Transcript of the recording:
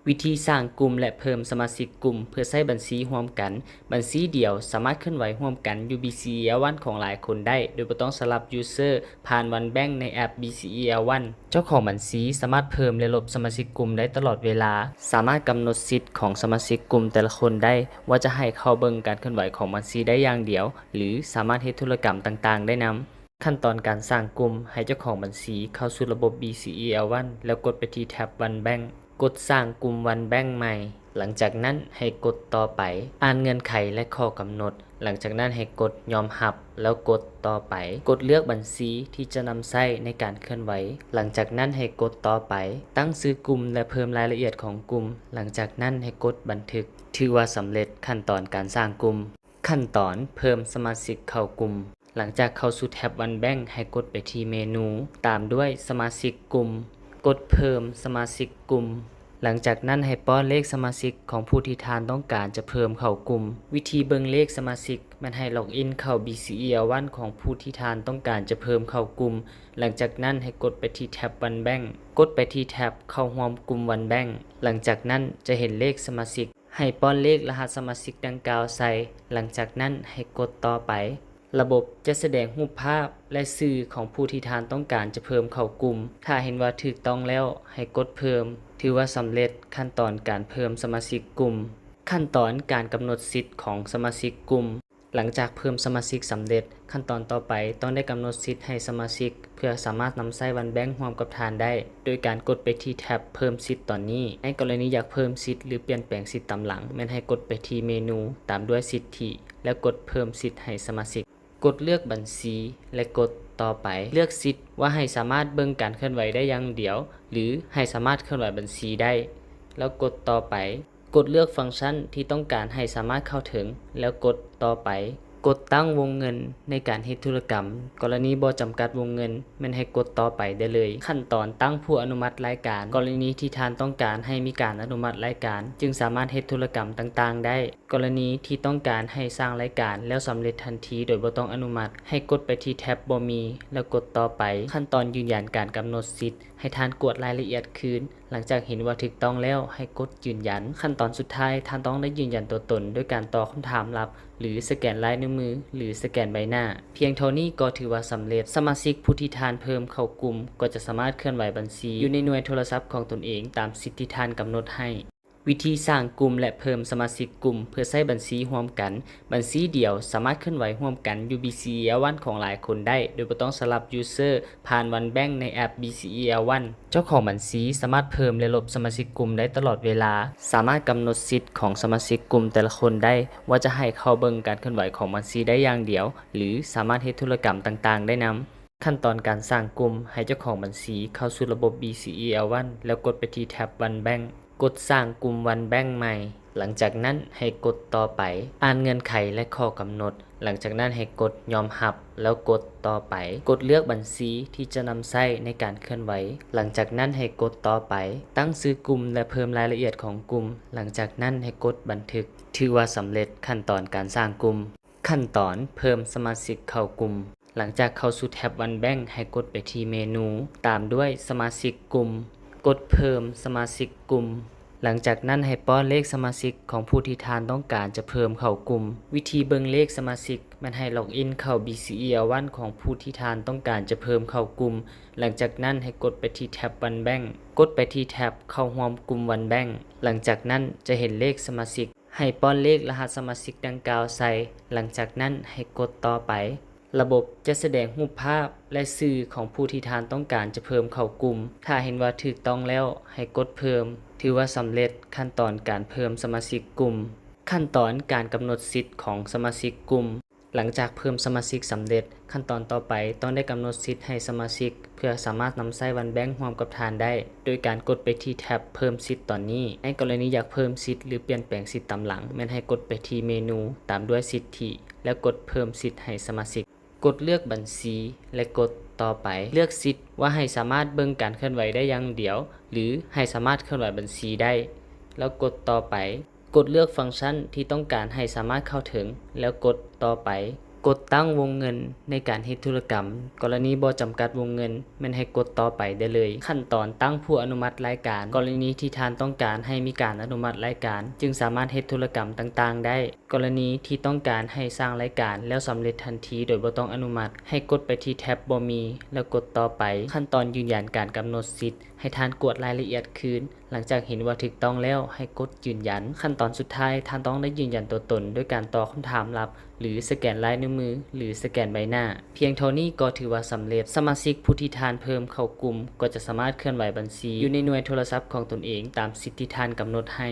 ວິທີສ້າງກຸ່ມ ແລະ ເພີ່ມສະມາຊິກກຸ່ມເພື່ອໃຊ້ບັນຊີຮ່ວມກັນ. ບັນຊີດຽວສາມາດເຄື່ອນໄຫວຮ່ວມກັນຢູ່ BCEL One ຂອງຫຼາຍຄົນໄດ້ ໂດຍບໍ່ຕ້ອງສະຫຼັບ user ຜ່ານ One Bank ໃນແອັບ BCEL One. ເຈົ້າຂອງບັນຊີສາມາດເພີ່ມ ແລະ ລົບສະມາຊິກກຸ່ມໄດ້ຕະຫຼອດເວລາ, ສາມາດກຳນົດສິດຂອງສະມາຊິກກຸ່ມແຕ່ລະຄົນໄດ້ ວ່າຈະໃຫ້ເຂົ້າເບິ່ງການເຄື່ອນໄຫວຂອງບັນຊີໄດ້ຢ່າງດຽວ ຫຼື ສາມາດເຮັດທຸລະກຳຕ່າງໆໄດ້ນຳ. ຂັ້ນຕອນການສ້າງກຸ່ມ, ໃຫ້ເຈົ້າຂອງບັນຊີເຂົ້າສູ່ລະບົບ BCEL One ແລ້ວກົດໄປທີ່ແທັບ One Bank. ກົດສ້າງກຸ່ມ One Bank ໃໝ່. ຫຼັງຈາກນັ້ນໃຫ້ກົດຕໍ່ໄປ. ອ່ານເງື່ອນໄຂ ແລະ ຂໍ້ກຳນົດ. ຫຼັງຈາກນັ້ນໃຫ້ກົດຍອມຮັບ ແລ້ວກົດຕໍ່ໄປ. ກົດເລືອກບັນຊີທີ່ຈະນຳໃຊ້ໃນການເຄື່ອນໄຫວ. ຫຼັງຈາກນັ້ນໃຫ້ກົດຕໍ່ໄປ. ຕັ້ງຊື່ກຸ່ມ ແລະ ເພີ່ມລາຍລະອຽດຂອງກຸ່ມ. ຫຼັງຈາກນັ້ນໃຫ້ກົດບັນທຶກ. ຖືວ່າສຳເລັດຂັ້ນຕອນການສ້າງກຸ່ມ. ຂັ້ນຕອນເພີ່ມສະມາຊິກເຂົ້າກຸ່ມ. ຫຼັງຈາກເຂົ້າສູ່ແທັບ One Bank ໃຫ້ກົດໄປທີ່ເມນູ ຕາມດ້ວຍສະມາຊິກກຸ່ມ. ກົດເພີ່ມສະມາຊິກກຸ່ມ. ຫຼັງຈາກນັ້ນໃຫ້ປ້ອນເລກສະມາຊິກຂອງຜູ້ທີ່ທ່ານຕ້ອງການຈະເພີ່ມເຂົ້າກຸ່ມ. ວິທີເບິ່ງເລກສະມາຊິກແມ່ນໃຫ້ລັອກອິນເຂົ້າ BCEL One ຂອງຜູ້ທີ່ທ່ານຕ້ອງການຈະເພີ່ມເຂົ້າກຸ່ມ. ຫຼັງຈາກນັ້ນໃຫ້ກົດໄປທີ່ແທັບ One Bank. ກົດໄປທີ່ແທັບເຂົ້າຮ່ວມກຸ່ມ One Bank. ຫຼັງຈາກນັ້ນຈະເຫັນເລກສະມາຊິກ. ໃຫ້ປ້ອນເລກລະຫັດສະມາຊິກດັ່ງກ່າວໃສ່. ຫຼັງຈາກນັ້ນໃຫ້ກົດຕໍ່ໄປ. ລະບົບຈະສະແດງຮູບພາບ ແລະ ຊື່ຂອງຜູ້ທີ່ທ່ານຕ້ອງການຈະເພີ່ມເຂົ້າກຸ່ມ. ຖ້າເຫັນວ່າຖືກຕ້ອງແລ້ວ, ໃຫ້ກົດເພີ່ມ. ຖືວ່າສຳເລັດຂັ້ນຕອນການເພີ່ມສະມາຊິກກຸ່ມ. ຂັ້ນຕອນການກຳນົດສິດຂອງສະມາຊິກກຸ່ມ. ຫຼັງຈາກເພີ່ມສະມາຊິກສຳເລັດ, ຂັ້ນຕອນຕໍ່ໄປຕ້ອງໄດ້ກຳນົດສິດໃຫ້ສະມາຊິກ ເພື່ອສາມາດນຳໃຊ້ One Bank ຮ່ວມກັບທ່ານໄດ້ ໂດຍການກົດໄປທີ່ແທັບເພີ່ມສິດຕອນນີ້. ໃນກໍລະນີຢາກເພີ່ມສິດ ຫຼື ປ່ຽນແປງສິດຕາມຫຼັງ, ແມ່ນໃຫ້ກົດໄປທີ່ເມນູ ຕາມດ້ວຍສິດທິ ແລ້ວກົດເພີ່ມສິດໃຫ້ສະມາຊິກ. ກົດເລືອກບັນຊີ ແລະ ກົດຕໍ່ໄປ. ເລືອກສິດວ່າໃຫ້ສາມາດເບິ່ງການເຄື່ອນໄຫວໄດ້ຢ່າງດຽວ ຫຼື ໃຫ້ສາມາດເຄື່ອນໄຫວບັນຊີໄດ້ ແລ້ວກົດຕໍ່ໄປ. ກົດເລືອກຟັງຊັນທີ່ຕ້ອງການໃຫ້ສາມາດເຂົ້າເຖິງ ແລ້ວກົດຕໍ່ໄປ. ກົດຕັ້ງວົງເງິນໃນການເຮັດທຸລະກຳ. ກໍລະນີບໍ່ຈຳກັດວົງເງິນ, ແມ່ນໃຫ້ກົດຕໍ່ໄປໄດ້ເລີຍ. ຂັ້ນຕອນຕັ້ງຜູ້ອະນຸມັດລາຍການ. ກໍລະນີທີ່ທ່ານຕ້ອງການໃຫ້ມີການອະນຸມັດລາຍການ, ຈຶ່ງສາມາດເຮັດທຸລະກຳຕ່າງໆໄດ້. ກໍລະນີທີ່ຕ້ອງການໃຫ້ສ້າງລາຍການແລ້ວສຳເລັດທັນທີໂດຍບໍ່ຕ້ອງອະນຸມັດ, ໃຫ້ກົດໄປທີ່ແທັບບໍ່ມີ ແລ້ວກົດຕໍ່ໄປ. ຂັ້ນຕອນຢືນຢັນການກຳນົດສິດ. ໃຫ້ທ່ານກວດລາຍລະອຽດຄືນ. ຫຼັງຈາກເຫັນວ່າຖືກຕ້ອງແລ້ວ, ໃຫ້ກົດຢືນຢັນ. ຂັ້ນຕອນສຸດທ້າຍ, ທ່ານຕ້ອງໄດ້ຢືນຢັນຕົວຕົນດ້ວຍການຕອບຄຳຖາມລັບ ຫຼື ສະແກນລາຍນິ້ວມື ຫຼື ສະແກນໃບໜ້າ. ພຽງເທົ່ານີ້ກໍຖືວ່າສຳເລັດ. ສະມາຊິກຜູ້ທີ່ທ່ານເພີ່ມເຂົ້າກຸ່ມ ກໍຈະສາມາດເຄື່ອນໄຫວບັນຊີຢູ່ໃນໜ່ວຍໂທລະສັບຂອງຕົນເອງຕາມສິດທີ່ທ່ານກຳນົດໃຫ້. ວິທີສ້າງກຸ່ມ ແລະ ເພີ່ມສະມາຊິກກຸ່ມເພື່ອໃຊ້ບັນຊີຮ່ວມກັນ. ບັນຊີດຽວສາມາດເຄື່ອນໄຫວຮ່ວມກັນຢູ່ BCEL One ຂອງຫຼາຍຄົນໄດ້ ໂດຍບໍ່ຕ້ອງສະຫຼັບ user ຜ່ານ One Bank ໃນແອັບ BCEL One. ເຈົ້າຂອງບັນຊີສາມາດເພີ່ມ ແລະ ລົບສະມາຊິກກຸ່ມໄດ້ຕະຫຼອດເວລາ, ສາມາດກຳນົດສິດຂອງສະມາຊິກກຸ່ມແຕ່ລະຄົນໄດ້ ວ່າຈະໃຫ້ເຂົ້າເບິ່ງການເຄື່ອນໄຫວຂອງບັນຊີໄດ້ຢ່າງດຽວ ຫຼື ສາມາດເຮັດທຸລະກຳຕ່າງໆໄດ້ນຳ. ຂັ້ນຕອນການສ້າງກຸ່ມ. ໃຫ້ເຈົ້າຂອງບັນຊີເຂົ້າສູ່ລະບົບ BCEL One ແລ້ວກົດໄປທີ່ແທັບ One Bank. ກົດສ້າງກຸ່ມ One Bank ໃໝ່. ຫຼັງຈາກນັ້ນໃຫ້ກົດຕໍ່ໄປ. ອ່ານເງື່ອນໄຂ ແລະ ຂໍ້ກຳນົດ. ຫຼັງຈາກນັ້ນໃຫ້ກົດຍອມຮັບ ແລ້ວກົດຕໍ່ໄປ. ກົດເລືອກບັນຊີທີ່ຈະນຳໃຊ້ໃນການເຄື່ອນໄຫວ. ຫຼັງຈາກນັ້ນໃຫ້ກົດຕໍ່ໄປ. ຕັ້ງຊື່ກຸ່ມ ແລະ ເພີ່ມລາຍລະອຽດຂອງກຸ່ມ. ຫຼັງຈາກນັ້ນໃຫ້ກົດບັນທຶກ. ຖືວ່າສຳເລັດຂັ້ນຕອນການສ້າງກຸ່ມ. ຂັ້ນຕອນເພີ່ມສະມາຊິກເຂົ້າກຸ່ມ. ຫຼັງຈາກເຂົ້າສູ່ແທັບ One Bank ໃຫ້ກົດໄປທີ່ເມນູ ຕາມດ້ວຍສະມາຊິກກຸ່ມ. ກົດເພີ່ມສະມາຊິກກຸ່ມ. ຫຼັງຈາກນັ້ນໃຫ້ປ້ອນເລກສະມາຊິກຂອງຜູ້ທີ່ທ່ານຕ້ອງການຈະເພີ່ມເຂົ້າກຸ່ມ. ວິທີເບິ່ງເລກສະມາຊິກແມ່ນໃຫ້ລັອກອິນເຂົ້າ BCEL One ຂອງຜູ້ທີ່ທ່ານຕ້ອງການຈະເພີ່ມເຂົ້າກຸ່ມ. ຫຼັງຈາກນັ້ນໃຫ້ກົດໄປທີ່ແທັບ One Bank. ກົດໄປທີ່ແທັບເຂົ້າຮ່ວມກຸ່ມ One Bank. ຫຼັງຈາກນັ້ນຈະເຫັນເລກສະມາຊິກ. ໃຫ້ປ້ອນເລກລະຫັດສະມາຊິກດັ່ງກ່າວໃສ່. ຫຼັງຈາກນັ້ນໃຫ້ກົດຕໍ່ໄປ. ລະບົບຈະສະແດງຮູບພາບ ແລະ ຊື່ຂອງຜູ້ທີ່ທ່ານຕ້ອງການຈະເພີ່ມເຂົ້າກຸ່ມ. ຖ້າເຫັນວ່າຖືກຕ້ອງແລ້ວ, ໃຫ້ກົດເພີ່ມ. ຖືວ່າສຳເລັດຂັ້ນຕອນການເພີ່ມສະມາຊິກກຸ່ມ. ຂັ້ນຕອນການກຳນົດສິດຂອງສະມາຊິກກຸ່ມ. ຫຼັງຈາກເພີ່ມສະມາຊິກສຳເລັດ, ຂັ້ນຕອນຕໍ່ໄປຕ້ອງໄດ້ກຳນົດສິດໃຫ້ສະມາຊິກ ເພື່ອສາມາດນຳໃຊ້ One Bank ຮ່ວມກັບທ່ານໄດ້ ໂດຍການກົດໄປທີ່ແທັບເພີ່ມສິດຕອນນີ້. ໃນກໍລະນີຢາກເພີ່ມສິດ ຫຼື ປ່ຽນແປງສິດຕາມຫຼັງ, ແມ່ນໃຫ້ກົດໄປທີ່ເມນູ ຕາມດ້ວຍສິດທິ ແລ້ວກົດເພີ່ມສິດໃຫ້ສະມາຊິກ. ກົດເລືອກບັນຊີ ແລະ ກົດຕໍ່ໄປ. ເລືອກສິດວ່າໃຫ້ສາມາດເບິ່ງການເຄື່ອນໄຫວໄດ້ຢ່າງດຽວ ຫຼື ໃຫ້ສາມາດເຄື່ອນໄຫວບັນຊີໄດ້ ແລ້ວກົດຕໍ່ໄປ. ກົດເລືອກຟັງຊັນທີ່ຕ້ອງການໃຫ້ສາມາດເຂົ້າເຖິງ ແລ້ວກົດຕໍ່ໄປ. ກົດຕັ້ງວົງເງິນໃນການເຮັດທຸລະກຳ. ກໍລະນີບໍ່ຈຳກັດວົງເງິນ ແມ່ນໃຫ້ກົດຕໍ່ໄປໄດ້ເລີຍ. ຂັ້ນຕອນຕັ້ງຜູ້ອະນຸມັດລາຍການ. ກໍລະນີທີ່ທ່ານຕ້ອງການໃຫ້ມີການອະນຸມັດລາຍການ ຈຶ່ງສາມາດເຮັດທຸລະກຳຕ່າງໆໄດ້. ກໍລະນີທີ່ຕ້ອງການໃຫ້ສ້າງລາຍການແລ້ວສຳເລັດທັນທີໂດຍບໍ່ຕ້ອງອະນຸມັດ, ໃຫ້ກົດໄປທີ່ແທັບບໍ່ມີ ແລ້ວກົດຕໍ່ໄປ. ຂັ້ນຕອນຢືນຢັນການກຳນົດສິດ, ໃຫ້ທ່ານກວດລາຍລະອຽດຄືນ. ຫຼັງຈາກເຫັນວ່າຖືກຕ້ອງແລ້ວ, ໃຫ້ກົດຢືນຢັນ. ຂັ້ນຕອນສຸດທ້າຍ, ທ່ານຕ້ອງໄດ້ຢືນຢັນຕົວຕົນດ້ວຍການຕໍ່ຄຳຖາມລັບ ຫຼື ສະແກນລາຍນິ້ວມື ຫຼື ສະແກນໃບໜ້າ. ພຽງເທົ່ານີ້ກໍຖືວ່າສຳເລັດ. ສະມາຊິກຜູ້ທີ່ທ່ານເພີ່ມເຂົ້າກຸ່ມ ກໍຈະສາມາດເຄື່ອນໄຫວບັນຊີຢູ່ໃນໜ່ວຍໂທລະສັບຂອງຕົນເອງຕາມສິດທີ່ທ່ານກຳນົດໃຫ້.